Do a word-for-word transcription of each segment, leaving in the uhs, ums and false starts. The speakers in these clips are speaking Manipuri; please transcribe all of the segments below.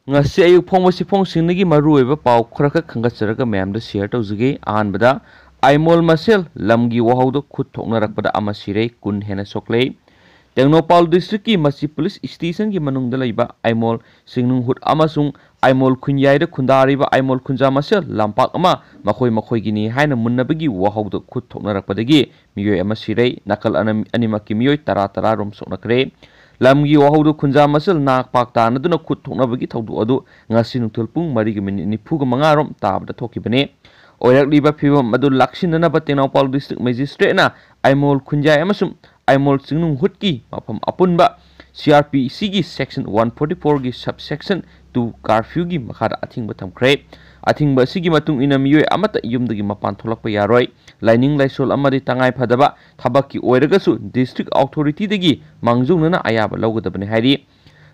ꯉꯁꯤ ꯑꯌꯨꯛ ꯐꯣꯡꯕ ꯁꯤꯐꯣꯡꯁꯤꯡꯗꯒꯤ ꯃꯔꯨꯑꯣꯏꯕ ꯄꯥꯎ ꯈꯔꯈꯛ ꯈꯟꯒꯠꯆꯔꯒ ꯃꯌꯥꯝꯗ ꯁꯤꯌꯔ ꯇꯧꯖꯒꯦ꯫ ꯑꯍꯥꯟꯕꯗ, ꯑꯥꯏꯃꯣꯜ ꯃꯁꯦꯜ ꯂꯝꯒꯤ ꯋꯥꯍꯧꯗ ꯈꯨꯠ ꯊꯣꯛꯅꯔꯛꯄꯗ ꯑꯃ ꯁꯤꯔꯦ, ꯀꯨꯟ ꯍꯦꯟꯅ ꯁꯣꯛꯂꯦ꯫ ꯇꯦꯡꯅꯧꯄꯥꯜ ꯗꯤꯁꯇ꯭ꯔꯤꯛꯀꯤ ꯃꯁꯤ ꯄꯨꯂꯤꯁ ꯁ꯭ꯇꯦꯁꯟꯒꯤ ꯃꯅꯨꯡꯗ ꯂꯩꯕ ꯑꯥꯏꯃꯣꯜ ꯆꯤꯡꯅꯨꯡꯍꯨꯠ ꯑꯃꯁꯨꯡ ꯑꯥꯏꯃꯣꯜ ꯈꯨꯟꯌꯥꯏꯗ ꯈꯨꯟꯗꯥꯔꯤꯕ ꯑꯥꯏꯃꯣꯜ ꯈꯨꯟꯖꯥ ꯃꯁꯦꯜ ꯂꯝꯄꯥꯛ ꯑꯃ ꯃꯈꯣꯏ ꯃꯈꯣꯏꯒꯤꯅꯤ ꯍꯥꯏꯅ ꯃꯨꯟꯅꯕꯒꯤ ꯋꯥꯍꯧꯗ ꯈꯨꯠ ꯊꯣꯛꯅꯔꯛꯄꯗꯒꯤ ꯃꯤꯑꯣꯏ ꯑꯃ ꯁꯤꯔꯦ, ꯅꯥꯀꯜ ꯑꯅ-, ꯑꯅꯤꯃꯛꯀꯤ ꯃꯤꯑꯣꯏ ꯇꯔꯥ ꯇꯔꯥ ꯔꯣꯝ ꯁꯣꯛꯅꯈ꯭ꯔꯦ꯫ ꯂꯝꯒꯤ ꯋꯥꯍꯧꯗ ꯈꯨꯟꯖꯥ ꯃꯁꯦꯜ ꯅꯥꯛ ꯄꯥꯛ ꯇꯥꯅꯗꯨꯅ ꯈꯨꯠ ꯊꯣꯛꯅꯕꯒꯤ ꯊꯧꯗꯣꯛ ꯑꯗꯨ ꯉꯁꯤ ꯅꯨꯡꯊꯤꯜ ꯄꯨꯡ ꯃꯔꯤꯒ ꯃꯤꯅꯤꯠ ꯅꯤꯐꯨꯒ ꯃꯉꯥ ꯔꯣꯝ ꯇꯥꯕꯗ ꯊꯣꯛꯈꯤꯕꯅꯤ꯫ ꯑꯣꯏꯔꯛꯂꯤꯕ ꯐꯤꯕꯝ ꯑꯗꯨ ꯂꯥꯛꯁꯤꯟꯅꯅꯕ ꯇꯦꯡꯅꯧꯄꯥꯜ ꯗꯤꯁꯇ꯭ꯔꯤꯛ ꯃꯦꯖꯤꯁꯇ꯭ꯔꯦꯠꯅ ꯑꯥꯏꯃꯣꯜ ꯈꯨꯟꯌꯥꯏ ꯑꯃꯁꯨꯡ ꯑꯥꯏꯃꯣꯜ ꯆꯤꯡꯅꯨꯡꯍꯨꯠꯀꯤ ꯃꯐꯝ ꯑꯄꯨꯟꯕ ꯁꯤ ꯑꯥꯔ ꯄꯤ ꯁꯤꯒꯤ ꯁꯦꯛꯁꯟ ꯋꯥꯟ ꯐꯣꯔꯇꯤ ꯐꯣꯔꯒꯤ ꯁꯕ ꯁꯦꯛꯁꯟ ꯇꯨ ꯀꯥꯔꯐ꯭ꯌꯨꯒꯤ ꯃꯈꯥꯗ ꯑꯊꯤꯡꯕ ꯊꯝꯈ꯭ꯔꯦ꯫ ꯑꯊꯤꯡꯕ ꯑꯁꯤꯒꯤ ꯃꯇꯨꯡ ꯏꯟꯅ ꯃꯤꯑꯣꯏ ꯑꯃꯠꯇ ꯌꯨꯝꯗꯒꯤ ꯃꯄꯥꯟ ꯊꯣꯛꯂꯛꯄ ꯌꯥꯔꯣꯏ꯫ ꯂꯥꯏꯅꯤꯡ ꯂꯥꯏꯁꯣꯜ ꯑꯃꯗꯤ ꯇꯉꯥꯏ ꯐꯗꯕ ꯊꯕꯛꯀꯤ ꯑꯣꯏꯔꯒꯁꯨ ꯗꯤꯁꯇ꯭ꯔꯤꯛ ꯑꯣꯊꯣꯔꯤꯇꯤꯗꯒꯤ ꯃꯥꯡꯖꯧꯅꯅ ꯑꯌꯥꯕ ꯂꯧꯒꯗꯕꯅꯤ ꯍꯥꯏꯔꯤ꯫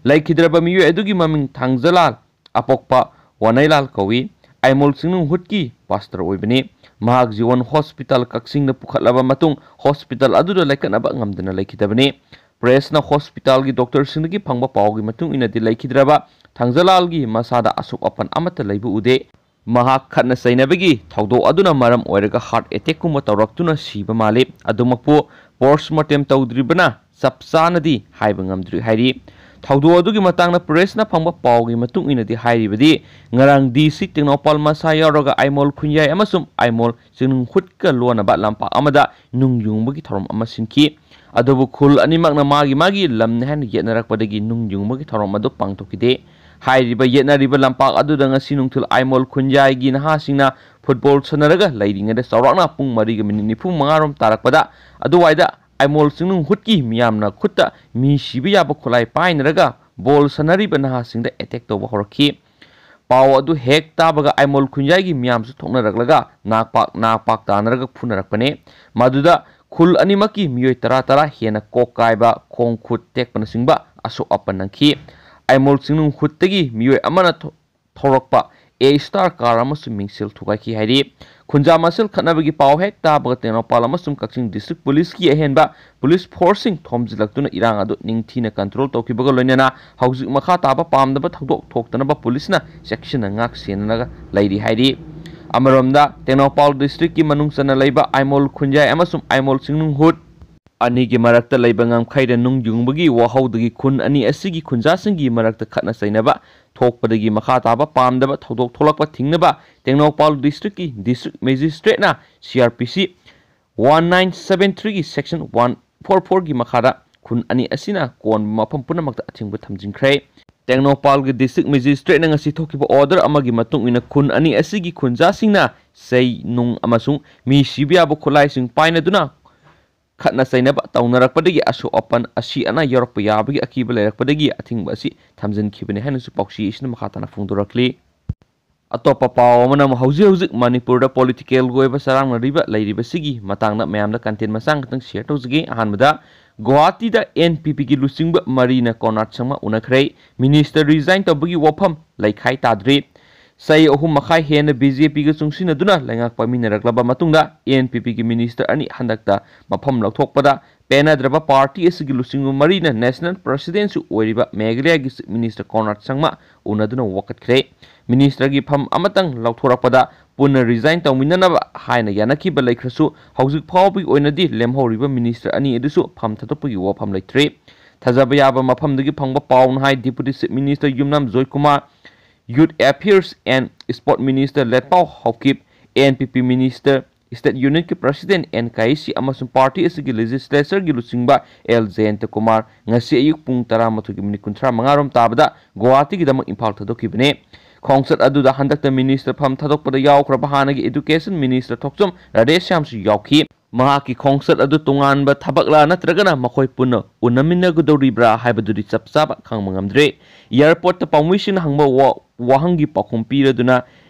ꯂꯩꯈꯤꯗ꯭ꯔꯕ ꯃꯤꯑꯣꯏ ꯑꯗꯨꯒꯤ ꯃꯃꯤꯡ ꯊꯥꯡꯖꯂꯥꯜ ꯑꯄꯣꯛꯄ ꯋꯥꯅꯩꯂꯥꯜ ꯀꯧꯏ꯫ ꯑꯥꯏꯃꯣꯜ ꯆꯤꯡꯅꯨꯡꯍꯨꯠꯀꯤ ꯄꯥꯁꯇꯔ ꯑꯣꯏꯕꯅꯤ꯫ ꯃꯍꯥꯛ ꯖꯤꯋꯟ ꯍꯣꯁꯄꯤꯇꯥꯜ ꯀꯛꯆꯤꯡꯗ ꯄꯨꯈꯠꯂꯕ ꯃꯇꯨꯡ ꯍꯣꯁꯄꯤꯇꯥꯜ ꯑꯗꯨꯗ ꯂꯩꯈꯠꯅꯕ ꯉꯝꯗꯅ ꯂꯩꯈꯤꯗꯕꯅꯤ꯫ ꯄ꯭ꯔꯦꯁꯅ ꯍꯣꯁꯄꯤꯇꯥꯜꯒꯤ ꯗꯣꯛꯇꯔꯁꯤꯡꯗꯒꯤ ꯐꯪꯕ ꯄꯥꯎꯒꯤ ꯃꯇꯨꯡ ꯏꯟꯅꯗꯤ ꯂꯩꯈꯤꯗ꯭ꯔꯕ ꯊꯥꯡꯖꯂꯥꯜꯒꯤ ꯃꯁꯥꯗ ꯑꯁꯣꯛ ꯑꯄꯟ ꯑꯃꯠꯇ ꯂꯩꯕ ꯎꯗꯦ꯫ ꯃꯍꯥꯛ ꯈꯠꯅ ꯆꯩꯅꯕꯒꯤ ꯊꯧꯗꯣꯛ ꯑꯗꯨꯅ ꯃꯔꯝ ꯑꯣꯏꯔꯒ ꯍꯥꯔꯠ ꯑꯦꯇꯦꯛꯀꯨꯝꯕ ꯇꯧꯔꯛꯇꯨꯅ ꯁꯤꯕ ꯃꯥꯜꯂꯤ꯫ ꯑꯗꯨꯃꯛꯄꯨ ꯄꯣꯁꯃꯣꯔꯇꯦꯝ ꯇꯧꯗ꯭ꯔꯤꯕꯅ ꯆꯞ ꯆꯥꯅꯗꯤ ꯍꯥꯏꯕ ꯉꯝꯗ꯭ꯔꯤ ꯍꯥꯏꯔꯤ꯫ ꯊꯧꯗꯣꯛ ꯑꯗꯨꯒꯤ ꯃꯇꯥꯡꯗ ꯄ꯭ꯔꯦꯁꯅ ꯐꯪꯕ ꯄꯥꯎꯒꯤ ꯃꯇꯨꯡ ꯏꯟꯅꯗꯤ ꯍꯥꯏꯔꯤꯕꯗꯤ, ꯉꯔꯥꯡ ꯗꯤ ꯁꯤ ꯇꯦꯡꯅꯧꯄꯥꯜ ꯃꯁꯥ ꯌꯥꯎꯔꯒ ꯑꯥꯏꯃꯣꯜ ꯈꯨꯟꯌꯥꯏ ꯑꯃꯁꯨꯡ ꯑꯥꯏꯃꯣꯜ ꯆꯤꯡꯅꯨꯡꯍꯨꯠꯀ ꯂꯣꯟꯅꯕ ꯂꯝꯄꯥꯛ ꯑꯃꯗ ꯅꯨꯡ ꯌꯨꯡꯕꯒꯤ ꯊꯧꯔꯝ ꯑꯃ ꯁꯤꯟꯈꯤ꯫ ꯑꯗꯨꯕꯨ ꯈꯨꯜ ꯑꯅꯤꯃꯛꯅ ꯃꯥꯒꯤ ꯃꯥꯒꯤ ꯂꯝꯅꯤ ꯍꯥꯏꯅ ꯌꯦꯠꯅꯔꯛꯄꯗꯒꯤ ꯅꯨꯡ ꯌꯨꯡꯕꯒꯤ ꯊꯧꯔꯝ ꯑꯗꯨ ꯄꯥꯡꯊꯣꯛꯈꯤꯗꯦ꯫ ꯍꯥꯏꯔꯤꯕ ꯌꯦꯠꯅꯔꯤꯕ ꯂꯝꯄꯥꯛ ꯑꯗꯨꯗ ꯉꯁꯤ ꯅꯨꯡꯊꯤꯜ ꯑꯥꯏꯃꯣꯜ ꯈꯨꯟꯌꯥꯏꯒꯤ ꯅꯍꯥꯁꯤꯡꯅ ꯐꯨꯠꯕꯣꯜ ꯁꯥꯟꯅꯔꯒ ꯂꯩꯔꯤꯉꯩꯗ ꯆꯥꯎꯔꯥꯛꯅ ꯄꯨꯡ ꯃꯔꯤꯒ ꯃꯤꯅꯤꯠ ꯅꯤꯐꯨ ꯃꯉꯥ ꯔꯣꯝ ꯇꯥꯔꯛꯄꯗ ꯑꯗꯨꯋꯥꯏꯗ ꯑꯥꯏꯃꯣꯜ ꯆꯤꯡꯅꯨꯡꯍꯨꯠꯀꯤ ꯃꯤꯌꯥꯝꯅ ꯈꯨꯠꯇ ꯃꯤ ꯁꯤꯕ ꯌꯥꯕ ꯈꯨꯠꯂꯥꯏ ꯄꯥꯏꯅꯔꯒ ꯕꯣꯜ ꯁꯥꯟꯅꯔꯤꯕ ꯅꯍꯥꯁꯤꯡꯗ ꯑꯦꯇꯦꯛ ꯇꯧꯕ ꯍꯧꯔꯛꯈꯤ꯫ ꯄꯥꯎ ꯑꯗꯨ ꯍꯦꯛ ꯇꯥꯕꯒ ꯑꯥꯏꯃꯣꯜ ꯈꯨꯟꯌꯥꯏꯒꯤ ꯃꯤꯌꯥꯝꯁꯨ ꯊꯣꯛꯅꯔꯛꯂꯒ ꯅꯥꯛꯄꯥꯛ ꯅꯥꯛꯄꯥꯛ ꯇꯥꯅꯔꯒ ꯐꯨꯅꯔꯛꯄꯅꯤ꯫ ꯃꯗꯨꯗ ꯈꯨꯜ ꯑꯅꯤꯃꯛꯀꯤ ꯃꯤꯑꯣꯏ ꯇꯔꯥ ꯇꯔꯥ ꯍꯦꯟꯅ ꯀꯣꯛ ꯀꯥꯏꯕ, ꯈꯣꯡ ꯈꯨꯠ ꯇꯦꯛꯄꯅꯆꯤꯡꯕ ꯑꯁꯣꯛ ꯑꯄꯟ ꯅꯪꯈꯤ꯫ ꯑꯥꯏꯃꯣꯜ ꯆꯤꯡꯅꯨꯡꯍꯨꯠꯇꯒꯤ ꯃꯤꯑꯣꯏ ꯑꯃꯅ ꯊꯣ-, ꯊꯣꯔꯛꯄ A star car ꯑꯃꯁꯨ ꯃꯤꯡꯁꯦꯜ ꯊꯨꯒꯥꯏꯈꯤ ꯍꯥꯏꯔꯤ꯫ ꯈꯨꯟꯖꯥ ꯃꯁꯦꯜ ꯈꯠꯅꯕꯒꯤ ꯄꯥꯎ ꯍꯦꯛ ꯇꯥꯕꯒ ꯇꯦꯡꯅꯧꯄꯥꯜ ꯑꯃꯁꯨꯡ ꯀꯛꯆꯤꯡ district policeꯀꯤ ꯑꯍꯦꯟꯕ police forceꯁꯤꯡ ꯊꯣꯝꯖꯤꯜꯂꯛꯇꯨꯅ ꯏꯔꯥꯡ ꯑꯗꯨ ꯅꯤꯡꯊꯤꯅ control ꯇꯧꯈꯤꯕꯒ ꯂꯣꯏꯅꯅ ꯍꯧꯖꯤꯛ ꯃꯈꯥ ꯇꯥꯕ ꯄꯥꯝꯗꯕ ꯊꯧꯗꯣꯛ ꯊꯣꯛꯇꯅꯕ policeꯅ ꯆꯦꯛꯁꯤꯟꯅ ꯉꯥꯛ ꯁꯦꯟꯅꯔꯒ ꯂꯩꯔꯤ ꯍꯥꯏꯔꯤ꯫ ꯑꯃꯔꯣꯝꯗ ꯇꯦꯡꯅꯧꯄꯥꯜ districtꯀꯤ ꯃꯅꯨꯡ ꯆꯟꯅ ꯂꯩꯕ ꯑꯥꯏꯃꯣꯜ ꯈꯨꯟꯖꯥꯏ ꯑꯃꯁꯨꯡ ꯑꯥꯏꯃꯣꯜ ꯆꯤꯡꯅꯨꯡꯍꯨꯠ ꯑꯅꯤꯒꯤ ꯃꯔꯛꯇ ꯂꯩꯕ ꯉꯝꯈꯩꯗ ꯅꯨꯡ ꯌꯨꯡꯕꯒꯤ ꯋꯥꯍꯧꯗꯒꯤ ꯈꯨꯟ ꯑꯅꯤ ꯑꯁꯤꯒꯤ ꯈꯨꯟꯖꯥꯁꯤꯡꯒꯤ ꯃꯔꯛꯇ ꯈꯠꯅ ꯆꯩꯅꯕ ꯊꯣꯛꯄꯗꯒꯤ ꯃꯈꯥ ꯇꯥꯕ ꯄꯥꯝꯗꯕ ꯊꯧꯗꯣꯛ ꯊꯣꯛꯂꯛꯄ ꯊꯤꯡꯅꯕ Tengnoupal districtꯀꯤ district magistrateꯅ C R P C one nine seven threeꯒꯤ section one four fourꯒꯤ ꯃꯈꯥꯗ ꯈꯨꯟ ꯑꯅꯤ ꯑꯁꯤꯅ ꯀꯣꯟꯕ ꯃꯐꯝ ꯄꯨꯝꯅꯃꯛꯇ ꯑꯊꯤꯡꯕ ꯊꯝꯖꯤꯟꯈ꯭ꯔꯦ꯫ ꯇꯦꯡꯅꯧꯄꯥꯜꯒꯤ district magistrateꯅ ꯉꯁꯤ ꯊꯣꯛꯈꯤꯕ order ꯑꯃꯒꯤ ꯃꯇꯨꯡ ꯏꯟꯅ ꯈꯨꯟ ꯑꯅꯤ ꯑꯁꯤꯒꯤ ꯈꯨꯟꯖꯥꯁꯤꯡꯅ ꯆꯩ, ꯅꯨꯡ ꯑꯃꯁꯨꯡ ꯃꯤ ꯁꯤꯕ ꯌꯥꯕ ꯈꯨꯠꯂꯥꯏꯁꯤꯡ ꯄꯥꯏꯅꯗꯨꯅ ꯈꯠꯅ ꯆꯩꯅꯕ ꯇꯧꯅꯔꯛꯄꯗꯒꯤ ꯑꯁꯣꯛ ꯑꯄꯟ, ꯑꯁꯤ ꯑꯅꯥ ꯌꯥꯎꯔꯛꯄ ꯌꯥꯕꯒꯤ ꯑꯀꯤꯕ ꯂꯩꯔꯛꯄꯗꯒꯤ ꯑꯊꯤꯡꯕ ꯑꯁꯤ ꯊꯝꯖꯤꯟꯈꯤꯕꯅꯤ ꯍꯥꯏꯅꯁꯨ ꯄꯥꯎꯆꯦ ꯑꯁꯤꯅ ꯃꯈꯥ ꯇꯥꯅ ꯐꯣꯡꯗꯣꯔꯛꯂꯤ꯫ ꯑꯇꯣꯞꯄ ꯄꯥꯎ ꯑꯃꯅ ꯑꯃꯨꯛ ꯍꯧꯖꯤꯛ ꯍꯧꯖꯤꯛ ꯃꯅꯤꯄꯨꯔꯗ politicalꯒꯤ ꯑꯣꯏꯕ ꯆꯔꯥꯡꯅꯔꯤꯕ ꯂꯩꯔꯤꯕꯁꯤꯒꯤ ꯃꯇꯥꯡꯗ ꯃꯌꯥꯝꯗ content ꯃꯆꯥ ꯈꯛꯇꯪ share ꯇꯧꯖꯒꯦ꯫ ꯑꯍꯥꯟꯕꯗ ꯒꯨꯋꯥꯍꯥꯇꯤꯗ N P Pꯒꯤ ꯂꯨꯆꯤꯡꯕ ꯃꯔꯤꯅ ꯀꯣꯅꯥꯔꯗ ꯁꯪꯃ ꯎꯅꯈ꯭ꯔꯦ꯫ Minister resign ꯇꯧꯕꯒꯤ ꯋꯥꯐꯝ ꯂꯩꯈꯥꯏ ꯇꯥꯗ꯭ꯔꯤ꯫ ꯆꯍꯤ ꯑꯍꯨꯝ ꯃꯈꯥꯏ ꯍꯦꯟꯅ B J Pꯒ ꯆꯨꯡꯁꯤꯟꯅꯗꯨꯅ ꯂꯩꯉꯥꯛ ꯄꯥꯏꯃꯤꯟꯅꯔꯛꯂꯕ ꯃꯇꯨꯡꯗ N P Pꯒꯤ minister ꯑꯅꯤ ꯍꯟꯗꯛꯇ ꯃꯐꯝ ꯂꯧꯊꯣꯛꯄꯗ ꯄꯦꯟꯅꯗ꯭ꯔꯕ party ꯑꯁꯤꯒꯤ ꯂꯨꯆꯤꯡꯕ ꯃꯔꯤꯅ national presidentꯁꯨ ꯑꯣꯏꯔꯤꯕ ꯃꯦꯘꯥꯂꯌꯥꯒꯤ chief minister ꯀꯣꯅꯥꯔꯗ ꯁꯪꯃ ꯎꯅꯗꯨꯅ ꯋꯥꯀꯠꯈ꯭ꯔꯦ꯫ Ministerꯒꯤ ꯐꯝ ꯑꯃꯇꯪ ꯂꯧꯊꯣꯔꯛꯄꯗ ꯄꯨꯟꯅ resign ꯇꯧꯃꯤꯟꯅꯅꯕ ꯍꯥꯏꯅ ꯌꯥꯅꯈꯤꯕ ꯂꯩꯈ꯭ꯔꯁꯨ, ꯍꯧꯖꯤꯛ ꯐꯥꯎꯕꯒꯤ ꯑꯣꯏꯅꯗꯤ ꯂꯦꯝꯍꯧꯔꯤꯕ minister ꯑꯅꯤ ꯑꯗꯨꯁꯨ ꯐꯝ ꯊꯥꯗꯣꯛꯄꯒꯤ ꯋꯥꯐꯝ ꯂꯩꯇ꯭ꯔꯤ꯫ ꯊꯥꯖꯕ ꯌꯥꯕ ꯃꯐꯝꯗꯒꯤ ꯐꯪꯕ ꯄꯥꯎꯅ ꯍꯥꯏ, Deputy Chief Minister Yumnam Joykumar, Youth Affairs and Sport Minister ꯂꯦꯠꯄꯥꯎ Haokip, N P P Minister State Unitꯀꯤ President N Kaisi ꯑꯃꯁꯨꯡ party ꯑꯁꯤꯒꯤ legislatureꯒꯤ ꯂꯨꯆꯤꯡꯕ L ꯖꯌꯟꯇ ꯀꯨꯃꯥꯔ ꯉꯁꯤ ꯑꯌꯨꯛ ꯄꯨꯡ ꯇꯔꯥꯃꯥꯊꯣꯏꯒꯤ minute ꯀꯨꯟꯊ꯭ꯔꯥ ꯃꯉꯥ ꯔꯣꯝ ꯇꯥꯕꯗ ꯒꯨꯋꯥꯍꯥꯇꯤꯒꯤꯗꯃꯛ ꯏꯝꯐꯥꯜ ꯊꯥꯗꯣꯛꯈꯤꯕꯅꯤ꯫ ꯈꯣꯡꯆꯠ ꯑꯗꯨꯗ ꯍꯟꯗꯛꯇ minister ꯐꯝ ꯊꯥꯗꯣꯛꯄꯗ ꯌꯥꯎꯈ꯭ꯔꯕ ꯍꯥꯟꯅꯒꯤ Education Minister ꯊꯣꯛꯆꯣꯝ ꯔꯥꯙꯦꯁ꯭ꯌꯥꯝꯁꯨ ꯌꯥꯎꯈꯤ꯫ ꯃꯍꯥꯛꯀꯤ ꯈꯣꯡꯆꯠ ꯑꯗꯨ ꯇꯣꯉꯥꯟꯕ ꯊꯕꯛꯂꯥ ꯅꯠꯇ꯭ꯔꯒꯅ ꯃꯈꯣꯏ ꯄꯨꯟꯅ ꯎꯅꯃꯤꯟꯅꯒꯗꯧꯔꯤꯕ꯭ꯔꯥ ꯍꯥꯏꯕꯗꯨꯗꯤ ꯆꯞ ꯆꯥꯕ ꯈꯪꯕ ꯉꯝꯗ꯭ꯔꯤ꯫ Airportꯇ ꯄꯥꯎꯃꯤꯁꯤꯡꯅ ꯍꯪꯕ ꯋꯥ-, ꯋꯥꯍꯪꯒꯤ ꯄꯥꯎꯈꯨꯝ ꯄꯤꯔꯗꯨꯅ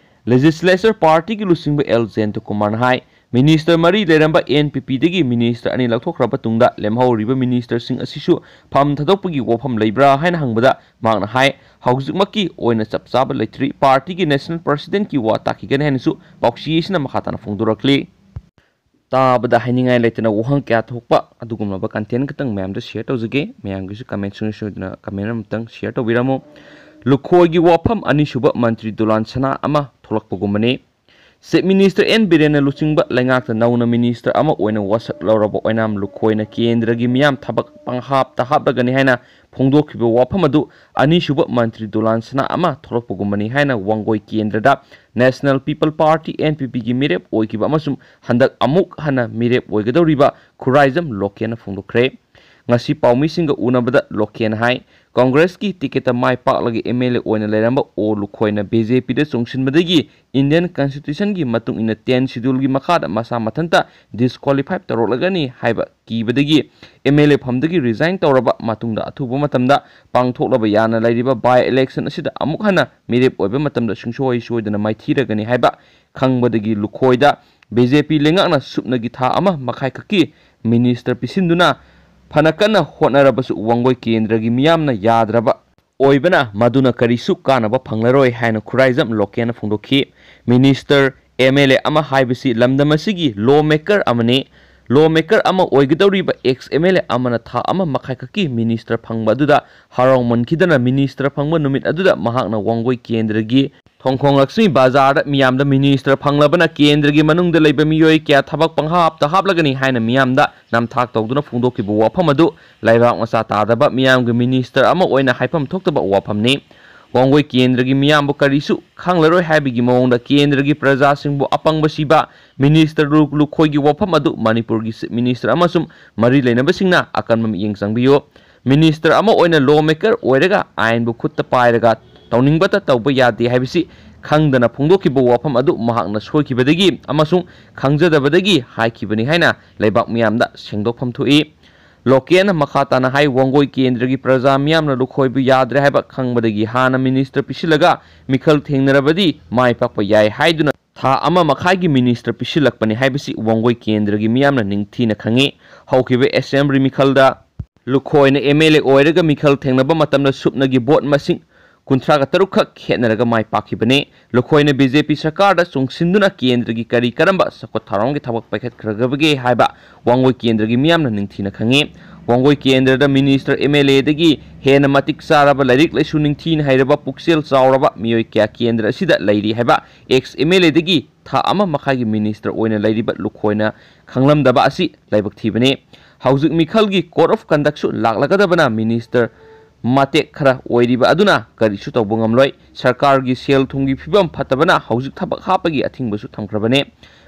legislature partyꯒꯤ ꯂꯨꯆꯤꯡꯕ L ꯖꯌꯟꯇ ꯀꯨꯃꯥꯔꯅ ꯍꯥꯏ, ꯃꯤꯅꯤꯁꯇꯔ ꯃꯔꯤ ꯂꯩꯔꯝꯕ ꯑꯦꯟ ꯄꯤ ꯄꯤꯗꯒꯤ ꯃꯤꯅꯤꯁꯇꯔ ꯑꯅꯤ ꯂꯧꯊꯣꯛꯈ꯭ꯔꯕ ꯇꯨꯡꯗ ꯂꯦꯝꯍꯧꯔꯤꯕ ꯃꯤꯅꯤꯁꯇꯔꯁꯤꯡ ꯑꯁꯤꯁꯨ ꯐꯝ ꯊꯥꯗꯣꯛꯄꯒꯤ ꯋꯥꯐꯝ ꯂꯩꯕ꯭ꯔꯥ ꯍꯥꯏꯅ ꯍꯪꯕꯗ ꯃꯍꯥꯛꯅ ꯍꯥꯏ, ꯍꯧꯖꯤꯛꯃꯛꯀꯤ ꯑꯣꯏꯅ ꯆꯞ ꯆꯥꯕ ꯂꯩꯇ꯭ꯔꯤ, ꯄꯥꯔꯇꯤꯒꯤ ꯅꯦꯁꯅꯦꯜ ꯄ꯭ꯔꯁꯤꯗꯦꯟꯠꯀꯤ ꯋꯥ ꯇꯥꯈꯤꯒꯅꯤ ꯍꯥꯏꯅꯁꯨ ꯄꯥꯎꯆꯦ ꯑꯁꯤꯅ ꯃꯈꯥ ꯇꯥꯅ ꯐꯣꯡꯗꯣꯔꯛꯂꯤ꯫ ꯇꯥꯕꯗ ꯍꯥꯏꯅꯤꯡꯉꯥꯏ ꯂꯩꯇꯅ ꯋꯥꯍꯪ ꯀꯌꯥ ꯊꯣꯛꯄ ꯑꯗꯨꯒꯨꯝꯂꯕ ꯀꯟꯇꯦꯟ ꯈꯛꯇꯪ ꯃꯌꯥꯝꯗ ꯁꯤꯌꯔ ꯇꯧꯖꯒꯦ꯫ ꯃꯌꯥꯝꯒꯤꯁꯨ ꯀꯃꯦꯟ ꯁꯨꯡꯁꯣꯏ ꯁꯣꯏꯗꯅ ꯀꯃꯦꯟ ꯑꯃꯇꯪ ꯁꯤꯌꯔ ꯇꯧꯕꯤꯔꯝꯃꯨ꯫ ꯂꯨꯈꯣꯏꯒꯤ ꯋꯥꯐꯝ ꯑꯅꯤꯁꯨꯕ ꯃꯟꯇ꯭ꯔꯤ ꯗꯣꯂꯥꯟ ꯁꯅꯥ ꯑꯃ ꯊꯣꯛꯂꯛꯄꯒꯨꯝꯕꯅꯤ꯫ ꯆꯤꯐ ꯃꯤꯅꯤꯁꯇꯔ ꯑꯦꯟ ꯕꯤꯔꯦꯟꯅ ꯂꯨꯆꯤꯡꯕ ꯂꯩꯉꯥꯛꯇ ꯅꯧꯅ ꯃꯤꯅꯤꯁꯇꯔ ꯑꯃ ꯑꯣꯏꯅ ꯋꯥꯁꯛ ꯂꯧꯔꯕ ꯑꯣꯏꯅꯥꯝ ꯂꯨꯈꯣꯏꯅ ꯀꯦꯟꯗ꯭ꯔꯒꯤ ꯃꯤꯌꯥꯝ ꯊꯕꯛ ꯄꯪꯍꯥꯞꯇ ꯍꯥꯞꯂꯒꯅꯤ ꯍꯥꯏꯅ ꯐꯣꯡꯗꯣꯛꯈꯤꯕ ꯋꯥꯐꯝ ꯑꯗꯨ ꯑꯅꯤꯁꯨꯕ ꯃꯟꯇ꯭ꯔꯤ ꯗꯣꯂꯥꯟ ꯁꯅꯥ ꯑꯃ ꯊꯣꯛꯂꯛꯄꯒꯨꯝꯕꯅꯤ ꯍꯥꯏꯅ ꯋꯥꯡꯒꯣꯏ ꯀꯦꯟꯗ꯭ꯔꯗ national people party, N P ꯄꯤꯒꯤ ꯃꯤꯔꯦꯞ ꯑꯣꯏꯈꯤꯕ ꯑꯃꯁꯨꯡ ꯍꯟꯗꯛ ꯑꯃꯨꯛ ꯍꯟꯅ ꯃꯤꯔꯦꯞ ꯑꯣꯏꯒꯗꯧꯔꯤꯕ ꯈꯨꯔꯥꯏꯖꯝ ꯂꯣꯀꯦꯟꯅ ꯐꯣꯡꯗꯣꯛꯈ꯭ꯔꯦ꯫ ꯉꯁꯤ ꯄꯥꯎꯃꯤꯁꯤꯡꯒ ꯎꯅꯕꯗ ꯂꯣꯀꯦꯟ ꯍꯥꯏ, ꯀꯪꯒ꯭ꯔꯦꯁꯀꯤ ꯇꯤꯀꯦꯠꯇ ꯃꯥꯏ ꯄꯥꯛꯂꯒ ꯑꯦꯝ ꯑꯦꯜ ꯑꯦ ꯑꯣꯏꯅ ꯂꯩꯔꯝꯕ ꯑꯣ ꯂꯨꯈꯣꯏꯅ ꯕꯤ ꯖꯦ ꯄꯤꯗ ꯆꯣꯡꯁꯤꯟꯕꯗꯒꯤ ꯏꯟꯗꯤꯌꯟ ꯀꯟꯁꯇꯤꯇ꯭ꯌꯨꯁꯟꯒꯤ ꯃꯇꯨꯡ ꯏꯟꯅ ꯇꯦꯟ ꯁꯦꯗ꯭ꯌꯨꯜꯒꯤ ꯃꯈꯥꯗ ꯃꯁꯥ ꯃꯊꯟꯇ ꯗꯤꯁꯀ꯭ꯋꯥꯂꯤꯐꯥꯏ ꯇꯧꯔꯛꯂꯒꯅꯤ ꯍꯥꯏꯕ ꯀꯤꯕꯗꯒꯤ ꯑꯦꯝ ꯑꯦꯜ ꯑꯦ ꯐꯝꯗꯒꯤ ꯔꯤꯖꯥꯏꯟ ꯇꯧꯔꯕ ꯃꯇꯨꯡꯗ ꯑꯊꯨꯕ ꯃꯇꯝꯗ ꯄꯥꯡꯊꯣꯛꯂꯕ ꯌꯥꯅ ꯂꯩꯔꯤꯕ ꯕꯥꯏ ꯏꯂꯦꯛꯁꯟ ꯑꯁꯤꯗ ꯑꯃꯨꯛ ꯍꯟꯅ ꯃꯤꯔꯦꯞ ꯑꯣꯏꯕ ꯃꯇꯝꯗ ꯁꯨꯡꯁꯣꯏ ꯁꯣꯏꯗꯅ ꯃꯥꯏꯊꯤꯔꯒꯅꯤ ꯍꯥꯏꯕ ꯈꯪꯕꯗꯒꯤ ꯂꯨꯈꯣꯏꯗ ꯕꯤ ꯖꯦ ꯄꯤ ꯂꯩꯉꯥꯛꯅ ꯁꯨꯞꯅꯒꯤ ꯊꯥ ꯑꯃ ꯃꯈꯥꯏ ꯈꯛꯀꯤ ꯃꯤꯅꯤꯁꯇꯔ ꯄꯤꯁꯤꯟꯗꯨꯅ ꯐꯅ ꯀꯟꯅ ꯍꯣꯠꯅꯔꯕꯁꯨ ꯋꯥꯡꯒꯣꯏ ꯀꯦꯟꯗ꯭ꯔꯒꯤ ꯃꯤꯌꯥꯝꯅ ꯌꯥꯗ꯭ꯔꯕ ꯑꯣꯏꯕꯅ ꯃꯗꯨꯅ ꯀꯔꯤꯁꯨ ꯀꯥꯟꯅꯕ ꯐꯪꯂꯔꯣꯏ ꯍꯥꯏꯅ ꯈꯨꯔꯥꯏꯖꯝ ꯂꯣꯀꯦꯟꯅ ꯐꯣꯡꯗꯣꯛꯈꯤ꯫ ꯃꯤꯅꯤꯁꯇꯔ, ꯑꯦꯝ ꯑꯦꯜ ꯑꯦ ꯑꯃ ꯍꯥꯏꯕꯁꯤ ꯂꯝꯗꯝ ꯑꯁꯤꯒꯤ ꯂꯣ ꯃꯦꯀꯔ ꯑꯃꯅꯤ꯫ ꯂꯣ ꯃꯦꯀꯔ ꯑꯃ ꯑꯣꯏꯒꯗꯧꯔꯤꯕ ꯑꯦꯛꯁ ꯑꯦꯝ ꯑꯦꯜ ꯑꯦ ꯑꯃꯅ ꯊꯥ ꯑꯃ ꯃꯈꯥꯏ ꯈꯛꯀꯤ ꯃꯤꯅꯤꯁꯇꯔ ꯐꯪꯕ ꯑꯗꯨꯗ ꯍꯔꯥꯎꯃꯟꯈꯤꯗꯅ ꯃꯤꯅꯤꯁꯇꯔ ꯐꯪꯕ ꯅꯨꯃꯤꯠ ꯑꯗꯨꯗ ꯃꯍꯥꯛꯅ ꯋꯥꯡꯒꯣꯏ ꯀꯦꯟꯗ꯭ꯔꯒꯤ ꯊꯣꯡꯈꯣꯡ ꯂꯛꯁꯃꯤ ꯕꯖꯥꯔꯗ ꯃꯤꯌꯥꯝꯗ ꯃꯤꯅꯤꯁꯇꯔ ꯐꯪꯂꯕꯅ ꯀꯦꯟꯗ꯭ꯔꯒꯤ ꯃꯅꯨꯡꯗ ꯂꯩꯕ ꯃꯤꯑꯣꯏ ꯀꯌꯥ ꯊꯕꯛ ꯄꯪꯍꯥꯞꯇ ꯍꯥꯞꯂꯒꯅꯤ ꯍꯥꯏꯅ ꯃꯤꯌꯥꯝꯗ ꯅꯝꯊꯥꯛ ꯇꯧꯗꯨꯅ ꯐꯣꯡꯗꯣꯛꯈꯤꯕ ꯋꯥꯐꯝ ꯑꯗꯨ ꯂꯩꯕꯥꯛ ꯃꯆꯥ ꯇꯥꯗꯕ ꯃꯤꯌꯥꯝꯒꯤ ꯃꯤꯅꯤꯁꯇꯔ ꯑꯃ ꯑꯣꯏꯅ ꯍꯥꯏꯐꯝ ꯊꯣꯛꯇꯕ ꯋꯥꯐꯝꯅꯤ꯫ ꯋꯥꯡꯒꯣꯏ ꯀꯦꯟꯗ꯭ꯔꯒꯤ ꯃꯤꯌꯥꯝꯕꯨ ꯀꯔꯤꯁꯨ ꯈꯪꯂꯔꯣꯏ ꯍꯥꯏꯕꯒꯤ ꯃꯑꯣꯡꯗ ꯀꯦꯟꯗ꯭ꯔꯒꯤ ꯄ꯭ꯔꯖꯥꯁꯤꯡꯕꯨ ꯑꯄꯪꯕ ꯁꯤꯕ ꯃꯤꯅꯤꯁꯇꯔ ꯂꯨ-, ꯂꯨꯈꯣꯏꯒꯤ ꯋꯥꯐꯝ ꯑꯗꯨ ꯃꯅꯤꯄꯨꯔꯒꯤ ꯆꯤꯐ ꯃꯤꯅꯤꯁꯇꯔ ꯑꯃꯁꯨꯡ ꯃꯔꯤ ꯂꯩꯅꯕꯁꯤꯡꯅ ꯑꯀꯟꯕ ꯃꯤꯠꯌꯦꯡ ꯆꯪꯕꯤꯌꯨ꯫ ꯃꯤꯅꯤꯁꯇꯔ ꯑꯃ ꯑꯣꯏꯅ ꯂꯣ ꯃꯦꯀꯔ ꯑꯣꯏꯔꯒ ꯑꯥꯏꯟꯕꯨ ꯈꯨꯠꯇ ꯄꯥꯏꯔꯒ ꯇꯧꯅꯤꯡꯕꯇ ꯇꯧꯕ ꯌꯥꯗꯦ ꯍꯥꯏꯕꯁꯤ ꯈꯪꯗꯅ ꯐꯣꯡꯗꯣꯛꯈꯤꯕ ꯋꯥꯐꯝ ꯑꯗꯨ ꯃꯍꯥꯛꯅ ꯁꯣꯏꯈꯤꯕꯗꯒꯤ ꯑꯃꯁꯨꯡ ꯈꯪꯖꯗꯕꯗꯒꯤ ꯍꯥꯏꯈꯤꯕꯅꯤ ꯍꯥꯏꯅ ꯂꯩꯕꯥꯛ ꯃꯤꯌꯥꯝꯗ ꯁꯦꯡꯗꯣꯛꯐꯝ ꯊꯣꯛꯏ꯫ ꯂꯣꯀꯦꯟꯅ ꯃꯈꯥ ꯇꯥꯅ ꯍꯥꯏ, ꯋꯥꯡꯒꯣꯏ ꯀꯦꯟꯗ꯭ꯔꯒꯤ ꯄ꯭ꯔꯖꯥ ꯃꯤꯌꯥꯝꯅ ꯂꯨꯈꯣꯏꯕꯨ ꯌꯥꯗ꯭ꯔꯦ ꯍꯥꯏꯕ ꯈꯪꯕꯗꯒꯤ ꯍꯥꯟꯅ ꯃꯤꯅꯤꯁꯇꯔ ꯄꯤꯁꯤꯜꯂꯒ ꯃꯤꯈꯜ ꯊꯦꯡꯅꯔꯕꯗꯤ ꯃꯥꯏ ꯄꯥꯛꯄ ꯌꯥꯏ ꯍꯥꯏꯗꯨꯅ ꯊꯥ ꯑꯃ ꯃꯈꯥꯏꯒꯤ ꯃꯤꯅꯤꯁꯇꯔ ꯄꯤꯁꯤꯜꯂꯛꯄꯅꯤ ꯍꯥꯏꯕꯁꯤ ꯋꯥꯡꯒꯣꯏ ꯀꯦꯟꯗ꯭ꯔꯒꯤ ꯃꯤꯌꯥꯝꯅ ꯅꯤꯡꯊꯤꯅ ꯈꯪꯉꯤ꯫ ꯍꯧꯈꯤꯕ ꯑꯦꯁꯦꯝꯕ꯭ꯂꯤ ꯃꯤꯈꯜꯗ ꯂꯨꯈꯣꯏꯅ ꯑꯦꯝ ꯑꯦꯜ ꯑꯦ ꯑꯣꯏꯔꯒ ꯃꯤꯈꯜ ꯊꯦꯡꯅꯕ ꯃꯇꯝꯗ ꯁꯨꯞꯅꯒꯤ ꯚꯣꯠ ꯃꯁꯤꯡ ꯀꯨꯟꯊ꯭ꯔꯥꯒ ꯇꯔꯨꯛ ꯈꯛ ꯈꯦꯠꯅꯔꯒ ꯃꯥꯏ ꯄꯥꯛꯈꯤꯕꯅꯤ꯫ ꯂꯨꯈꯣꯏꯅ ꯕꯤ ꯖꯦ ꯄꯤ ꯁꯔꯀꯥꯔꯗ ꯆꯣꯡꯁꯤꯟꯗꯨꯅ ꯀꯦꯟꯗ꯭ꯔꯒꯤ ꯀꯔꯤ ꯀꯔꯝꯕ ꯆꯥꯎꯈꯠ ꯊꯧꯔꯥꯡꯒꯤ ꯊꯕꯛ ꯄꯥꯏꯈꯠꯈ꯭ꯔꯒꯕꯒꯦ ꯍꯥꯏꯕ ꯋꯥꯡꯒꯣꯏ ꯀꯦꯟꯗ꯭ꯔꯒꯤ ꯃꯤꯌꯥꯝꯅ ꯅꯤꯡꯊꯤꯅ ꯈꯪꯉꯤ꯫ ꯋꯥꯡꯒꯣꯏ ꯀꯦꯟꯗ꯭ꯔꯗ ꯃꯤꯅꯤꯁꯇꯔ ꯑꯦꯝ ꯑꯦꯜ ꯑꯦꯗꯒꯤ ꯍꯦꯟꯅ ꯃꯇꯤꯛ ꯆꯥꯔꯕ, ꯂꯥꯏꯔꯤꯛ ꯂꯥꯏꯁꯨ ꯅꯤꯡꯊꯤꯅ ꯍꯩꯔꯕ, ꯄꯨꯛꯆꯦꯜ ꯆꯥꯎꯔꯕ ꯃꯤꯑꯣꯏ ꯀꯌꯥ ꯀꯦꯟꯗ꯭ꯔ ꯑꯁꯤꯗ ꯂꯩꯔꯤ ꯍꯥꯏꯕ ꯑꯦꯛꯁ ꯑꯦꯝ ꯑꯦꯜ ꯑꯦꯗꯒꯤ ꯊꯥ ꯑꯃ ꯃꯈꯥꯏꯒꯤ ꯃꯤꯅꯤꯁꯇꯔ ꯑꯣꯏꯅ ꯂꯩꯔꯤꯕ ꯂꯨꯈꯣꯏꯅ ꯈꯪꯂꯝꯗꯕ ꯑꯁꯤ ꯂꯥꯏꯕꯛ ꯊꯤꯕꯅꯤ꯫ ꯍꯧꯖꯤꯛ ꯃꯤꯈꯜꯒꯤ ꯀꯣꯗ ꯑꯣꯐ ꯀꯟꯗꯛꯁꯨ ꯂꯥꯛꯂꯒꯗꯕꯅ ꯃꯤꯅꯤꯁꯇꯔ ꯃꯇꯦꯛ ꯈꯔ ꯑꯣꯏꯔꯤꯕ ꯑꯗꯨꯅ ꯀꯔꯤꯁꯨ ꯇꯧꯕ ꯉꯝꯂꯣꯏ꯫ ꯁꯔꯀꯥꯔꯒꯤ ꯁꯦꯜ ꯊꯨꯝꯒꯤ ꯐꯤꯕꯝ ꯐꯠꯇꯕꯅ ꯍꯧꯖꯤꯛ ꯊꯕꯛ ꯍꯥꯞꯄꯒꯤ ꯑꯊꯤꯡꯕꯁꯨ ꯊꯝꯈ꯭ꯔꯕꯅꯤ꯫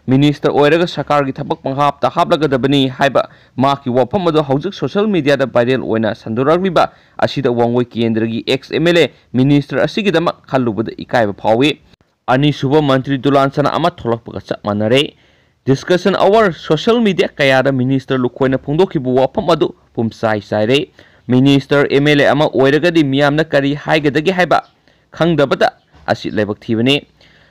ꯃꯤꯅꯤꯁꯇꯔ ꯑꯣꯏꯔꯒ ꯁꯔꯀꯥꯔꯒꯤ ꯊꯕꯛ ꯄꯪꯍꯥꯞꯇ ꯍꯥꯞꯂꯒꯗꯕꯅꯤ ꯍꯥꯏꯕ ꯃꯍꯥꯛꯀꯤ ꯋꯥꯐꯝ ꯑꯗꯨ ꯍꯧꯖꯤꯛ ꯁꯣꯁꯤꯌꯦꯜ ꯃꯤꯗꯤꯌꯥꯗ ꯚꯥꯏꯔꯦꯜ ꯑꯣꯏꯅ ꯁꯟꯗꯣꯔꯛꯂꯤꯕ ꯑꯁꯤꯗ ꯋꯥꯡꯒꯣꯏ ꯀꯦꯟꯗ꯭ꯔꯒꯤ ꯑꯦꯛꯁ ꯑꯦꯝ ꯑꯦꯜ ꯑꯦ ꯃꯤꯅꯤꯁꯇꯔ ꯑꯁꯤꯒꯤꯗꯃꯛ ꯈꯜꯂꯨꯕꯗ ꯏꯀꯥꯏꯕ ꯐꯥꯎꯏ꯫ ꯑꯅꯤꯁꯨꯕ ꯃꯟꯇ꯭ꯔꯤ ꯗꯨꯂꯥꯟꯁꯅ ꯑꯃ ꯊꯣꯛꯂꯛꯄꯒ ꯆꯞ ꯃꯥꯟꯅꯔꯦ꯫ ꯗꯤꯁꯀꯁꯟ ꯑꯋꯥꯔ ꯁꯣꯁꯤꯌꯦꯜ ꯃꯤꯗꯤꯌꯥ ꯀꯌꯥꯗ ꯃꯤꯅꯤꯁꯇꯔ ꯂꯨꯈꯣꯏꯅ ꯐꯣꯡꯗꯣꯛꯈꯤꯕ ꯋꯥꯐꯝ ꯑꯗꯨ ꯄꯨꯝꯆꯥꯏ ꯆꯥꯏꯔꯦ꯫ ꯃꯤꯅꯤꯁꯇꯔ ꯑꯦꯝ ꯑꯦꯜ ꯑꯦ ꯑꯃ ꯑꯣꯏꯔꯒꯗꯤ ꯃꯤꯌꯥꯝꯅ ꯀꯔꯤ ꯍꯥꯏꯒꯗꯒꯦ ꯍꯥꯏꯕ ꯈꯪꯗꯕꯗ ꯑꯁꯤ ꯂꯥꯏꯕꯛ ꯊꯤꯕꯅꯤ꯫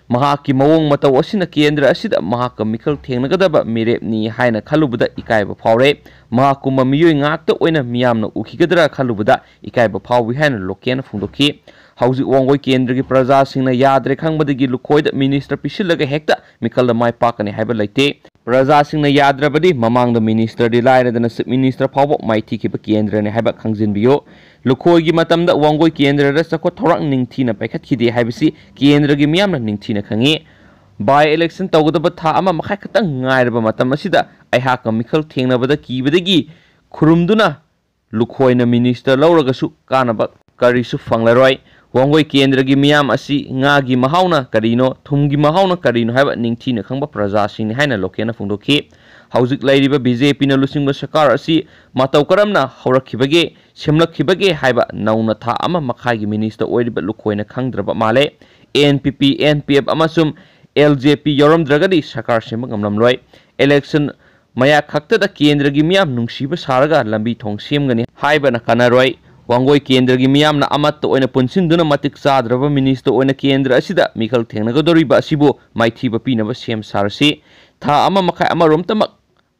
ꯃꯍꯥꯛꯀꯤ ꯃꯑꯣꯡ ꯃꯇꯧ ꯑꯁꯤꯅ ꯀꯦꯟꯗ꯭ꯔ ꯑꯁꯤꯗ ꯃꯍꯥꯛꯀ ꯃꯤꯈꯜ ꯊꯦꯡꯅꯒꯗꯕ ꯃꯤꯔꯦꯞꯅꯤ ꯍꯥꯏꯅ ꯈꯜꯂꯨꯕꯗ ꯏꯀꯥꯏꯕ ꯐꯥꯎꯔꯦ꯫ ꯃꯍꯥꯛꯀꯨꯝꯕ ꯃꯤꯑꯣꯏ ꯉꯥꯛꯇ ꯑꯣꯏꯅ ꯃꯤꯌꯥꯝꯅ ꯎꯈꯤꯒꯗ꯭ꯔꯥ ꯈꯜꯂꯨꯕꯗ ꯏꯀꯥꯏꯕ ꯐꯥꯎꯏ ꯍꯥꯏꯅ ꯂꯣꯀꯦꯟꯅ ꯐꯣꯡꯗꯣꯛꯈꯤ꯫ ꯍꯧꯖꯤꯛ ꯋꯥꯡꯒꯣꯏ ꯀꯦꯟꯗ꯭ꯔꯒꯤ ꯄ꯭ꯔꯖꯥꯁꯤꯡꯅ ꯌꯥꯗ꯭ꯔꯦ ꯈꯪꯕꯗꯒꯤ ꯂꯨꯈꯣꯏꯗ ꯃꯤꯅꯤꯁꯇꯔ ꯄꯤꯁꯤꯜꯂꯒ ꯍꯦꯛꯇ ꯃꯤꯈꯜꯗ ꯃꯥꯏ ꯄꯥꯛꯀꯅꯤ ꯍꯥꯏꯕ ꯂꯩꯇꯦ꯫ ꯄ꯭ꯔꯖꯥꯁꯤꯡꯅ ꯌꯥꯗ꯭ꯔꯕꯗꯤ ꯃꯃꯥꯡꯗ ꯃꯤꯅꯤꯁꯇꯔꯗꯤ ꯂꯥꯏꯔꯗꯅ ꯆꯤꯐ ꯃꯤꯅꯤꯁꯇꯔ ꯐꯥꯎꯕ ꯃꯥꯏꯊꯤꯈꯤꯕ ꯀꯦꯟꯗ꯭ꯔꯅꯤ ꯍꯥꯏꯕ ꯈꯪꯖꯤꯟꯕꯤꯌꯨ꯫ ꯂꯨꯈꯣꯏꯒꯤ ꯃꯇꯝꯗ ꯋꯥꯡꯒꯣꯏ ꯀꯦꯟꯗ꯭ꯔꯗ ꯆꯥꯎꯈꯠ ꯊꯧꯔꯥꯡ ꯅꯤꯡꯊꯤꯅ ꯄꯥꯏꯈꯠꯈꯤꯗꯦ ꯍꯥꯏꯕꯁꯤ ꯀꯦꯟꯗ꯭ꯔꯒꯤ ꯃꯤꯌꯥꯝꯅ ꯅꯤꯡꯊꯤꯅ ꯈꯪꯉꯤ꯫ ꯕꯥꯏ ꯏꯂꯦꯛꯁꯟ ꯇꯧꯒꯗꯕ ꯊꯥ ꯑꯃ ꯃꯈꯥꯏ ꯈꯛꯇꯪ ꯉꯥꯏꯔꯕ ꯃꯇꯝ ꯑꯁꯤꯗ ꯑꯩꯍꯥꯛꯀ ꯃꯤꯈꯜ ꯊꯦꯡꯅꯕꯗ ꯀꯤꯕꯗꯒꯤ ꯈꯨꯔꯨꯝꯗꯨꯅ ꯂꯨꯈꯣꯏꯅ ꯃꯤꯅꯤꯁꯇꯔ ꯂꯧꯔꯒꯁꯨ ꯀꯥꯟꯅꯕ ꯀꯔꯤꯁꯨ ꯐꯪꯂꯔꯣꯏ꯫ ꯋꯥꯡꯒꯣꯏ ꯀꯦꯟꯗ꯭ꯔꯒꯤ ꯃꯤꯌꯥꯝ ꯑꯁꯤ ꯉꯥꯒꯤ ꯃꯍꯥꯎꯅ ꯀꯔꯤꯅꯣ, ꯊꯨꯝꯒꯤ ꯃꯍꯥꯎꯅ ꯀꯔꯤꯅꯣ ꯍꯥꯏꯕ ꯅꯤꯡꯊꯤꯅ ꯈꯪꯕ ꯄ꯭ꯔꯖꯥꯁꯤꯡꯅꯤ ꯍꯥꯏꯅ ꯂꯣꯀꯦꯟꯅ ꯐꯣꯡꯗꯣꯛꯈꯤ꯫ ꯍꯧꯖꯤꯛ ꯂꯩꯔꯤꯕ ꯕꯤ ꯖꯦ ꯄꯤꯅ ꯂꯨꯆꯤꯡꯕ ꯁꯔꯀꯥꯔ ꯑꯁꯤ ꯃꯇꯧ ꯀꯔꯝꯅ ꯍꯧꯔꯛꯈꯤꯕꯒꯦ, ꯁꯦꯝꯂꯛꯈꯤꯕꯒꯦ ꯍꯥꯏꯕ ꯅꯧꯅ ꯊꯥ ꯑꯃ ꯃꯈꯥꯏꯒꯤ ꯃꯤꯅꯤꯁꯇꯔ ꯑꯣꯏꯔꯤꯕ ꯂꯨꯈꯣꯏꯅ ꯈꯪꯗ꯭ꯔꯕ ꯃꯥꯜꯂꯦ꯫ ꯑꯦꯟ ꯄꯤ ꯄꯤ, ꯑꯦꯟ ꯄꯤ ꯑꯦꯐ ꯑꯃꯁꯨꯡ ꯑꯦꯜ ꯖꯦ ꯄꯤ ꯌꯥꯎꯔꯝꯗ꯭ꯔꯒꯗꯤ ꯁꯔꯀꯥꯔ ꯁꯦꯝꯕ ꯉꯝꯂꯝꯂꯣꯏ꯫ ꯏꯂꯦꯛꯁꯟ ꯃꯌꯥ ꯈꯛꯇꯗ ꯀꯦꯟꯗ꯭ꯔꯒꯤ ꯃꯤꯌꯥꯝ ꯅꯨꯡꯁꯤꯕ ꯁꯥꯔꯒ ꯂꯝꯕꯤ ꯊꯣꯡ ꯁꯦꯝꯒꯅꯤ ꯍꯥꯏꯕꯅ ꯀꯥꯟꯅꯔꯣꯏ꯫ ꯋꯥꯡꯒꯣꯏ ꯀꯦꯟꯗ꯭ꯔꯒꯤ ꯃꯤꯌꯥꯝꯅ ꯑꯃꯠꯇ ꯑꯣꯏꯅ ꯄꯨꯟꯁꯤꯟꯗꯨꯅ ꯃꯇꯤꯛ ꯆꯥꯗ꯭ꯔꯕ ꯃꯤꯅꯤꯁꯇꯔ ꯑꯣꯏꯅ ꯀꯦꯟꯗ꯭ꯔ ꯑꯁꯤꯗ ꯃꯤꯈꯜ ꯊꯦꯡꯅꯒꯗꯧꯔꯤꯕ ꯑꯁꯤꯕꯨ ꯃꯥꯏꯊꯤꯕ ꯄꯤꯅꯕ ꯁꯦꯝ ꯁꯥꯔꯁꯤ꯫ ꯊꯥ ꯑꯃ ꯃꯈꯥꯏ ꯑꯃꯔꯣꯝꯇꯃꯛ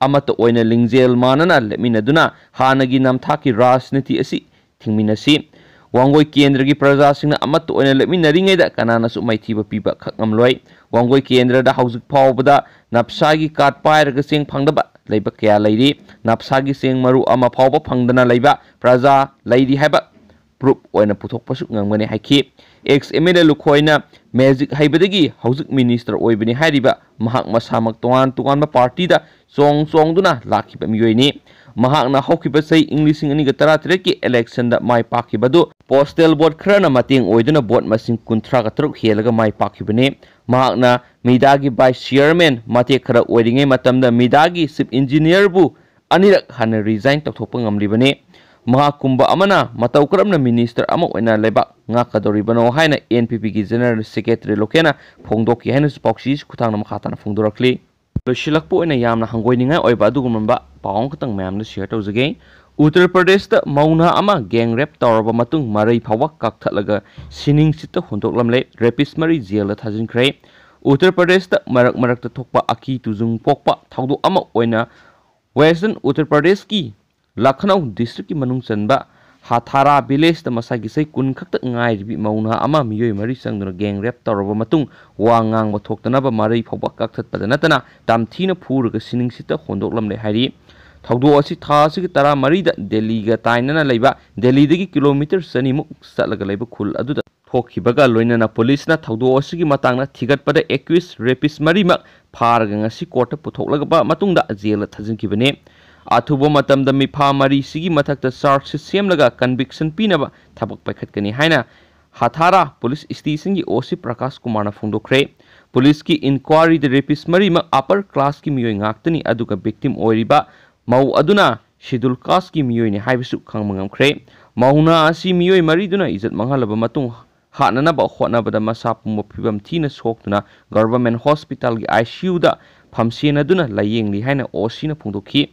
ꯑꯃꯠꯇ ꯑꯣꯏꯅ ꯂꯤꯡꯖꯦꯜ ꯃꯥꯟꯅꯅ ꯂꯦꯞꯃꯤꯟꯅꯗꯨꯅ ꯍꯥꯟꯅꯒꯤ ꯅꯝꯊꯥꯛꯀꯤ ꯔꯥꯖꯅꯤꯇꯤ ꯑꯁꯤ ꯊꯤꯡꯃꯤꯟꯅꯁꯤ꯫ ꯋꯥꯡꯒꯣꯏ ꯀꯦꯟꯗ꯭ꯔꯒꯤ ꯄ꯭ꯔꯖꯥꯁꯤꯡꯅ ꯑꯃꯠꯇ ꯑꯣꯏꯅ ꯂꯦꯞꯃꯤꯟꯅꯔꯤꯉꯩꯗ ꯀꯅꯥꯅꯁꯨ ꯃꯥꯏꯊꯤꯕ ꯄꯤꯕ ꯈꯛ ꯉꯝꯂꯣꯏ꯫ ꯋꯥꯡꯒꯣꯏ ꯀꯦꯟꯗ꯭ꯔꯗ ꯍꯧꯖꯤꯛ ꯐꯥꯎꯕꯗ ꯅꯞꯁꯥꯒꯤ ꯀꯥꯔꯗ ꯄꯥꯏꯔꯒ ꯆꯦꯡ ꯐꯪꯗꯕ ꯂꯩꯕ ꯀꯌꯥ ꯂꯩꯔꯤ꯫ ꯅꯞꯁꯥꯒꯤ ꯆꯦꯡ ꯃꯔꯨ ꯑꯃ ꯐꯥꯎꯕ ꯐꯪꯗꯅ ꯂꯩꯕ ꯄ꯭ꯔꯖꯥ ꯂꯩꯔꯤ ꯍꯥꯏꯕ ꯄ꯭ꯔꯨꯞ ꯑꯣꯏꯅ ꯄꯨꯊꯣꯛꯄꯁꯨ ꯉꯝꯒꯅꯤ ꯍꯥꯏꯈꯤ꯫ ꯑꯦꯛꯁ ꯑꯦꯝ ꯑꯦꯜ ꯑꯦ ꯂꯨꯈꯣꯏꯅ ꯃꯦꯖꯤꯛ ꯍꯩꯕꯗꯒꯤ ꯍꯧꯖꯤꯛ ꯃꯤꯅꯤꯁꯇꯔ ꯑꯣꯏꯕꯅꯤ ꯍꯥꯏꯔꯤꯕ ꯃꯍꯥꯛ ꯃꯁꯥꯃꯛ ꯇꯣꯉꯥꯟ ꯇꯣꯉꯥꯟꯕ ꯄꯥꯔꯇꯤꯗ ꯆꯣꯡ ꯆꯣꯡꯗꯨꯅ ꯂꯥꯛꯈꯤꯕ ꯃꯤꯑꯣꯏꯅꯤ꯫ ꯃꯍꯥꯛꯅ ꯍꯧꯈꯤꯕ ꯆꯍꯤ ꯏꯪ ꯂꯤꯁꯤꯡ ꯑꯅꯤꯒ ꯇꯔꯥꯇꯔꯦꯠꯀꯤ ꯏꯂꯦꯛꯁꯟꯗ ꯃꯥꯏ ꯄꯥꯛꯈꯤꯕ ꯑꯗꯨ ꯄꯣꯁꯇꯦꯜ ꯚꯣꯠ ꯈꯔꯅ ꯃꯇꯦꯡ ꯑꯣꯏꯗꯨꯅ ꯚꯣꯠ ꯃꯁꯤꯡ ꯀꯨꯟꯊ꯭ꯔꯥꯒ ꯇꯔꯨꯛ ꯍꯦꯜꯂꯒ ꯃꯥꯏ ꯄꯥꯛꯈꯤꯕꯅꯤ꯫ ꯃꯍꯥꯛꯅ ꯃꯤꯗꯥꯒꯤ ꯚꯥꯏꯁ ꯆꯤꯌꯔꯃꯦꯟ ꯃꯇꯦꯛ ꯈꯔ ꯑꯣꯏꯔꯤꯉꯩ ꯃꯇꯝꯗ ꯃꯤꯗꯥꯒꯤ ꯆꯤꯐ ꯏꯟꯖꯤꯅꯤꯌꯔꯕꯨ ꯑꯅꯤꯔꯛ ꯍꯟꯅ ꯔꯤꯖꯥꯏꯟ ꯇꯧꯊꯣꯛꯄ ꯉꯝꯂꯤꯕꯅꯤ꯫ ꯃꯍꯥꯛꯀꯨꯝꯕ ꯑꯃꯅ ꯃꯇꯧ ꯀꯔꯝꯅ ꯃꯤꯅꯤꯁꯇꯔ ꯑꯃ ꯑꯣꯏꯅ ꯂꯩꯕꯥꯛ ꯉꯥꯛꯀꯗꯧꯔꯤꯕꯅꯣ ꯍꯥꯏꯅ ꯑꯦꯟ ꯄꯤ ꯄꯤꯒꯤ ꯖꯦꯅꯔꯦꯜ ꯁꯦꯀ꯭ꯔꯦꯇꯔꯤ ꯂꯣꯀꯦꯅ ꯐꯣꯡꯗꯣꯛꯈꯤ ꯍꯥꯏꯅꯁꯨ ꯄꯥꯎꯆꯦꯁꯤ ꯈꯨꯊꯥꯡꯅ ꯃꯈꯥ ꯇꯥꯅ ꯐꯣꯡꯗꯣꯔꯛꯂꯤ꯫ ꯂꯣꯏꯁꯤꯜꯂꯛꯄ ꯑꯣꯏꯅ ꯌꯥꯝꯅ ꯍꯪꯒꯣꯏꯅꯤꯡꯉꯥꯏ ꯑꯣꯏꯕ ꯑꯗꯨꯒꯨꯝꯂꯕ ꯄꯥꯎ ꯑꯃꯈꯛꯇꯪ ꯃꯌꯥꯝꯗ ꯁꯤꯌꯔ ꯇꯧꯖꯒꯦ꯫ ꯎꯠꯇꯔ ꯄ꯭ꯔꯗꯦꯁꯇ ꯃꯧ ꯅꯍꯥ ꯑꯃ ꯒꯦꯡ ꯔꯦꯞ ꯇꯧꯔꯕ ꯃꯇꯨꯡ ꯃꯔꯩ ꯐꯥꯎꯕ ꯀꯛꯊꯠꯂꯒ ꯁꯤꯅꯤꯡꯁꯤꯠꯇ ꯍꯨꯟꯗꯣꯛꯂꯝꯂꯦ꯫ ꯔꯦꯄꯤꯁ ꯃꯔꯤ ꯖꯦꯜꯗ ꯊꯥꯖꯤꯟꯈ꯭ꯔꯦ꯫ ꯎꯠꯇꯔ ꯄ꯭ꯔꯗꯦꯁꯇ ꯃꯔꯛ ꯃꯔꯛꯇ ꯊꯣꯛꯄ ꯑꯀꯤ ꯇꯨꯖꯨꯡ ꯄꯣꯛꯄ ꯊꯧꯗꯣꯛ ꯑꯃ ꯑꯣꯏꯅ ꯋꯦꯁꯇꯔꯟ ꯎꯠꯇꯔ ꯄ꯭ꯔꯗꯦꯁꯀꯤ ꯂꯈꯅꯧ ꯗꯤꯁꯇ꯭ꯔꯤꯛꯀꯤ ꯃꯅꯨꯡ ꯆꯟꯕ ꯍꯥꯊꯥꯔꯥ ꯚꯤꯂꯦꯖꯇ ꯃꯁꯥꯒꯤ ꯆꯍꯤ ꯀꯨꯟ ꯈꯛꯇ ꯉꯥꯏꯔꯤꯕꯤ ꯃꯧ ꯅꯍꯥ ꯑꯃ ꯃꯤꯑꯣꯏ ꯃꯔꯤ ꯆꯪꯗꯨꯅ ꯒꯦꯡ ꯔꯦꯞ ꯇꯧꯔꯕ ꯃꯇꯨꯡ ꯋꯥ ꯉꯥꯡꯕ ꯊꯣꯛꯇꯅꯕ ꯃꯔꯩ ꯐꯥꯎꯕ ꯀꯛꯊꯠꯄꯗ ꯅꯠꯇꯅ ꯇꯝꯊꯤꯅ ꯐꯨꯔꯒ ꯁꯤꯅꯤꯡꯁꯤꯠꯇ ꯍꯣꯟꯗꯣꯛꯂꯝꯂꯦ ꯍꯥꯏꯔꯤ꯫ ꯊꯧꯗꯣꯛ ꯑꯁꯤ ꯊꯥ ꯑꯁꯤꯒꯤ ꯇꯔꯥꯃꯔꯤꯗ ꯗꯦꯜꯂꯤꯒ ꯇꯥꯏꯅꯅ ꯂꯩꯕ, ꯗꯦꯜꯂꯤꯗꯒꯤ ꯀꯤꯂꯣꯃꯤꯇꯔ ꯆꯅꯤꯃꯨꯛ ꯆꯠꯂꯒ ꯂꯩꯕ ꯈꯨꯜ ꯑꯗꯨꯗ ꯊꯣꯛꯈꯤꯕꯒ ꯂꯣꯏꯅꯅ ꯄꯨꯂꯤꯁꯅ ꯊꯧꯗꯣꯛ ꯑꯁꯤꯒꯤ ꯃꯇꯥꯡꯗ ꯊꯤꯒꯠꯄꯗ ꯑꯦꯀ꯭ꯌꯨꯁ ꯔꯦꯄꯤꯁ ꯃꯔꯤꯃꯛ ꯐꯥꯔꯒ ꯉꯁꯤ ꯀꯣꯔꯠꯇ ꯄꯨꯊꯣꯛꯂꯕ ꯃꯇꯨꯡꯗ ꯖꯦꯜꯗ ꯊꯥꯖꯤꯟꯈꯤꯕꯅꯤ꯫ ꯑꯊꯨꯕ ꯃꯇꯝꯗ ꯃꯤꯐꯥ ꯃꯔꯤꯁꯤꯒꯤ ꯃꯊꯛꯇ ꯆꯥꯔꯖꯁꯤꯠ ꯁꯦꯝꯂꯒ ꯀꯟꯚꯤꯛꯁꯟ ꯄꯤꯅꯕ ꯊꯕꯛ ꯄꯥꯏꯈꯠꯀꯅꯤ ꯍꯥꯏꯅ ꯍꯊꯥꯔꯥ ꯄꯨꯂꯤꯁ ꯁ꯭ꯇꯦꯁꯟꯒꯤ ꯑꯣ ꯁꯤ ꯄ꯭ꯔꯀꯥꯁ ꯀꯨꯃꯥꯔꯅ ꯐꯣꯡꯗꯣꯛꯈ꯭ꯔꯦ꯫ ꯄꯨꯂꯤꯁꯀꯤ ꯏꯟꯀ꯭ꯋꯥꯔꯤꯗ ꯔꯦꯄꯤꯁ ꯃꯔꯤꯃꯛ ꯑꯄꯔ ꯀ꯭ꯂꯥꯁꯀꯤ ꯃꯤꯑꯣꯏ ꯉꯥꯛꯇꯅꯤ, ꯑꯗꯨꯒ ꯚꯤꯛꯇꯤꯝ ꯑꯣꯏꯔꯤꯕ ꯃꯧ ꯑꯗꯨꯅ ꯁꯤꯗꯨꯜ ꯀꯥꯁꯀꯤ ꯃꯤꯑꯣꯏꯅꯤ ꯍꯥꯏꯕꯁꯨ ꯈꯪꯕ ꯉꯝꯈ꯭ꯔꯦ꯫ ꯃꯧ ꯅꯍꯥ ꯑꯁꯤ ꯃꯤꯑꯣꯏ ꯃꯔꯤꯗꯨꯅ ꯏꯖꯠ ꯃꯥꯡꯍꯜꯂꯕ ꯃꯇꯨꯡ ꯍꯥꯠꯅꯅꯕ ꯍꯣꯠꯅꯕꯗ ꯃꯁꯥ ꯄꯨꯝꯕ ꯐꯤꯕꯝ ꯊꯤꯅ ꯁꯣꯛꯇꯨꯅ ꯒꯚꯔꯟꯃꯦꯟꯠ ꯍꯣꯁꯄꯤꯇꯥꯜꯒꯤ ꯑꯥꯏ ꯁꯤ ꯌꯨꯗ ꯐꯝꯁꯦꯟꯅꯗꯨꯅ ꯂꯥꯌꯦꯡꯂꯤ ꯍꯥꯏꯅ ꯑꯣ ꯁꯤꯅ ꯐꯣꯡꯗꯣꯛꯈꯤ꯫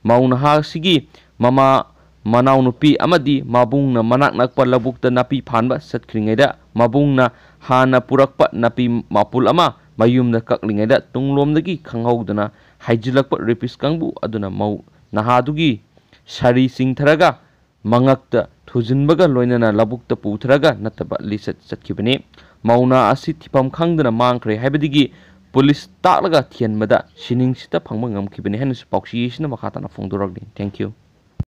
ꯃꯧ ꯅꯍꯥ ꯑꯁꯤꯒꯤ ꯃꯃꯥ ꯃꯅꯥꯎꯅꯨꯄꯤ ꯑꯃꯗꯤ ꯃꯕꯨꯡꯅ ꯃꯅꯥꯛ ꯅꯛꯄ ꯂꯧꯕꯨꯛꯇ ꯅꯥꯄꯤ ꯐꯥꯟꯕ ꯆꯠꯈ꯭ꯔꯤꯉꯩꯗ, ꯃꯕꯨꯡꯅ ꯍꯥꯟꯅ ꯄꯨꯔꯛꯄ ꯅꯥꯄꯤ ꯃꯄꯨꯜ ꯑꯃ ꯃꯌꯨꯝꯗ ꯀꯛꯂꯤꯉꯩꯗ, ꯇꯨꯡꯂꯣꯝꯗꯒꯤ ꯈꯪꯍꯧꯗꯅ ꯍꯥꯏꯖꯤꯜꯂꯛꯄ ꯔꯦꯄꯤꯁ ꯀꯥꯡꯕꯨ ꯑꯗꯨꯅ ꯃꯧ ꯅꯍꯥꯗꯨꯒꯤ ꯁꯥꯔꯤ ꯆꯤꯡꯊꯔꯒ ꯃꯉꯛꯇ ꯊꯨꯖꯤꯟꯕꯒ ꯂꯣꯏꯅꯅ ꯂꯧꯕꯨꯛꯇ ꯄꯨꯊꯔꯒ ꯅꯠꯇꯕ ꯂꯤꯆꯠ ꯆꯠꯈꯤꯕꯅꯤ꯫ ꯃꯧ ꯅꯍꯥ ꯑꯁꯤ ꯊꯤꯐꯝ ꯈꯪꯗꯅ ꯃꯥꯡꯈ꯭ꯔꯦ ꯍꯥꯏꯕꯗꯒꯤ ꯄꯨꯂꯤꯁ ꯇꯥꯛꯂꯒ ꯊꯤꯍꯟꯕꯗ ꯁꯤꯅꯤꯡꯁꯤꯇ ꯐꯪꯕ ꯉꯝꯈꯤꯕꯅꯤ ꯍꯥꯏꯅꯁꯨ ꯄꯥꯎꯆꯦ ꯑꯁꯤꯅ ꯃꯈꯥ ꯇꯥꯅ ꯐꯣꯡꯗꯣꯔꯛꯂꯤ꯫ Thank you꯫